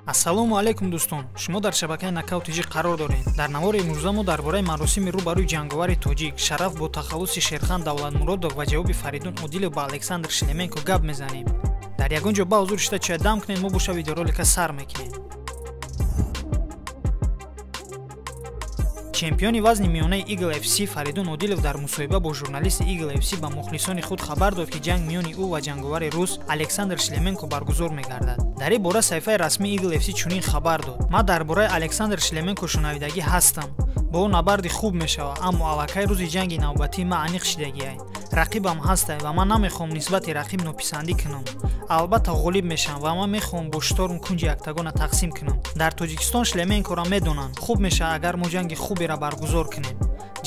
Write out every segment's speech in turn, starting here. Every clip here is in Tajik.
Ассалому алайкум дӯстон, шумо дар шабакаи Нокаут ТЖ қарор доред. Дар навори имрӯза мо дар бораи маросими рӯ ба рӯи ҷанговари тоҷик Шараф бо тахаллуси Шерхан Давлатмуродов ва ҷавоби Фаридун Одилов ба Александр Шлеменко гап мезанем. Дар ягон ҷо ба ҳузур шида чай дам кунед, мо боша видеоролика сар мекунем. Чемпиони вазни миёнаи Eagle FC Фаридун Одилов дар мусоҳиба бо журналисти Eagle FC ба мухлисони худ хабар дод, ки ҷанг миёни ӯ ва ҷанговари рус Александр Шлеменко баргузор мегардад. Дар ин бора саҳифаи расмии Eagle FC чунин хабар дод: ман дар бораи Александр Шлеменко шунавидагӣ ҳастам. Бо ӯ набарди хуб мешавад, аммо аллакай рӯзи ҷанги навбатии ман аниқ шидагиай. Рақибам ҳастай ва ман намехоҳам нисбати рақиб нописандӣ кунам. Албатта ғолиб мешавам ва ман мехоҳам бо шторм кунҷи яктагона тақсим кунам. Дар Тоҷикистон Шлеменкоро медонанд. Хуб мешавад агар мо ҷанги хуберо баргузор кунем.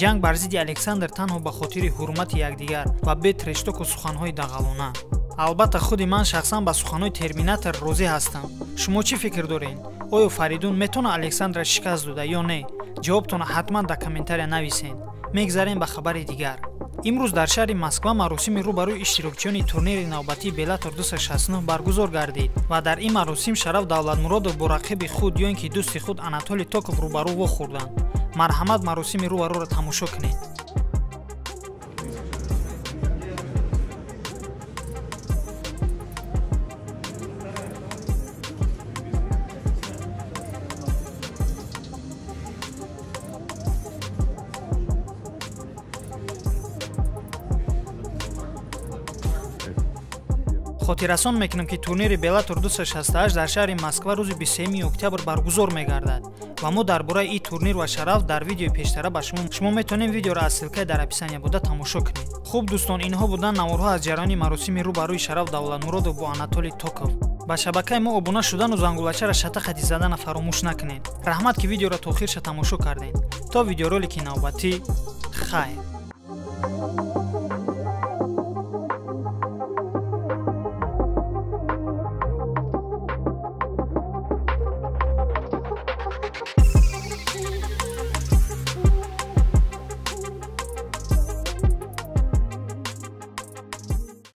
Ҷанг бар зидди Александр танҳо ба хотири ҳурмати якдигар ва бе трештоку суханҳои дағалона. Албатта худи ман шахсан ба суханҳои Терминатор розӣ ҳастам. Шумо чӣ фикр доред? Оё Фаридун метавонад Александрро шикаст дода ё не? Ҷавобтонро ҳатман дар комментария нависед. Мегзарем ба хабари дигар. Имрӯз дар шаҳри Москва маросими рӯ ба рӯи иштирокчиёни турнири навбатии Беллатор 269 баргузор гардид ва дар ин маросим Шараф Давлатмуродов бо рақиби худ ё ин ки дӯсти худ Анатолий Токов рӯбарӯ вохӯрданд. Марҳамат, маросими рӯ ба рӯро тамошо кунед. Хотиррасон мекунем, ки турнири Беллатор 268 дар шаҳри Москва рӯзи 23 октябр баргузор мегардад ва мо дар бораи ин турнир ва Шараф дар видеои пештара ба шумо метавонем видеоро аз ссилкаи дар описания буда тамошо кунед. Хуб дӯстон, инҳо буданд наворҳо аз ҷараёни маросими рӯ ба рӯи Шараф Давлатмуродов бо Анатолий Токов. Ба шабакаи мо обуна шудану зангулачаро шата хати задана фаромӯш накунед. Раҳмат, ки видеоро то охирша тамошо кардед. То видеоролики навбатӣ, хайр.